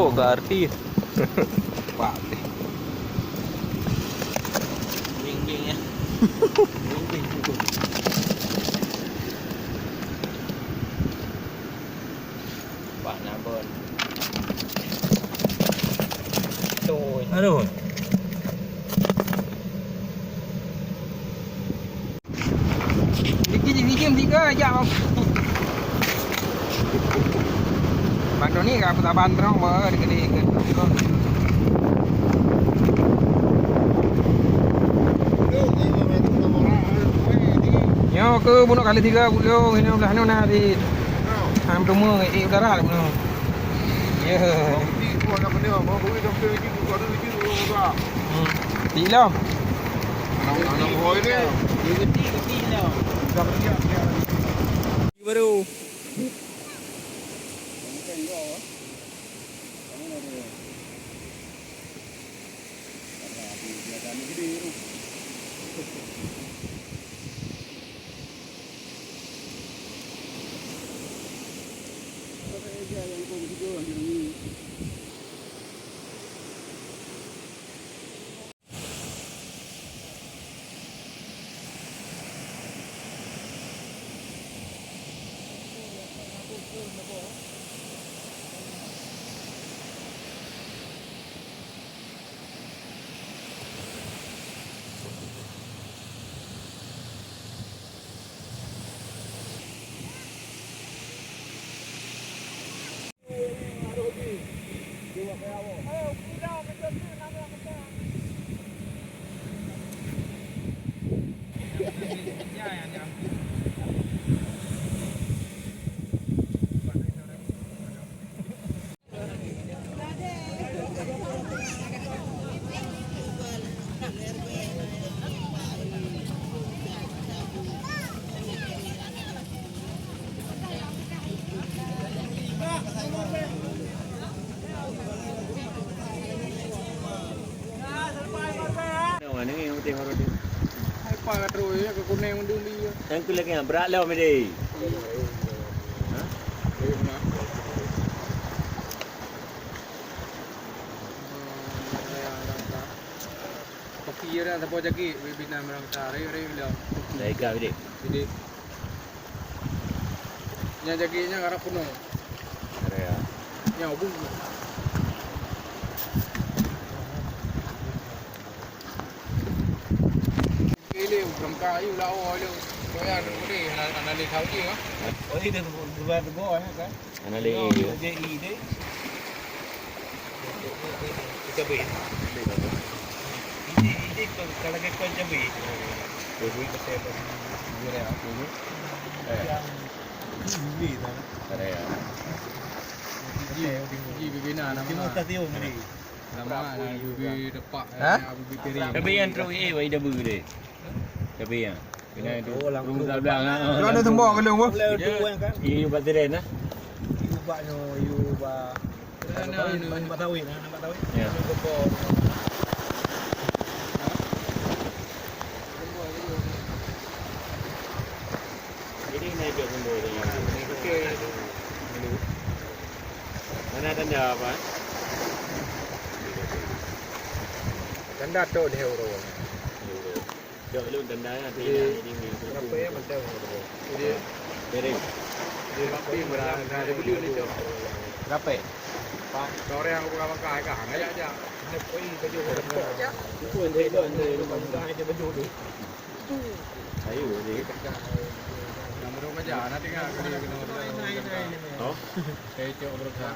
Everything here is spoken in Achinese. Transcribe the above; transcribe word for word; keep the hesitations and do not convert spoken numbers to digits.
Oh, ke artis. Pak. Bing-bing ya. Bing-bing. Pak Nabon. Tuh. Aduh. Dikit, dikit, dikit, jak. Bang Doni ka saban terang ba dikit, dikit. Nyoe ke bunoe kali tiga puluh, ini belah nyoe na di. Am tumu, eh, udara bunoe. Ya. Hmm. Di lom. Baru. Apa ka terus ya, ke kuning mendung dia. Yang tu lagi yang berat lah, Mede. Ha? Kopi je dah, siapa jaki, bibina merang ta, rayu-rayu dah. Dah ikat, Mede. Jadi, nyang jaki nyan arah penuh. Ada ya. Nyang bu. Ile, bukan kayu lah, oh, ile. Kau yang ada boleh, anak, anak leh tahu je, ha? Oh, ini tu, dua, dua, kan? Anak leh, oh, iya. Jadi, ini. Cabai. Ini, ini kalau, kalau kita cabai. Cabai, pasal apa? Gula, apa? Eh. Ini, tak? Ada ya. Ji, ji bibina nama. Cuma tak tahu, ni. Nama, bibir depak, ha? Bibir piring. Tapi yang terus, eh, wai dah beri deh. Tapi yang. Kena tu. Oh, langsung. Rumah sebelah, ha. Kalau ada tembok ke lu, Bu? Boleh tu, kan? Iya, iya, Pak Siren, ha? Iya, Pak, no, iya, Pak. Nampak tahu, nampak tahu. Ya. Ini naik dia pun boleh. Okey. Mana tanda apa? Tanda tu dia orang. Cok lu tanda ya. Jadi, berapa ya, macam. Jadi, jadi, berapa ya, berapa ya? Berapa ya? Pak, sore aku buka makan, kan? Ayo aja. Ini pergi baju. Itu yang dia, dia, dia, dia, dia, baju tu. Ayo, dia. Yang baru kerja, nanti kan kena, kena, kena. Oh? Saya cok berapa?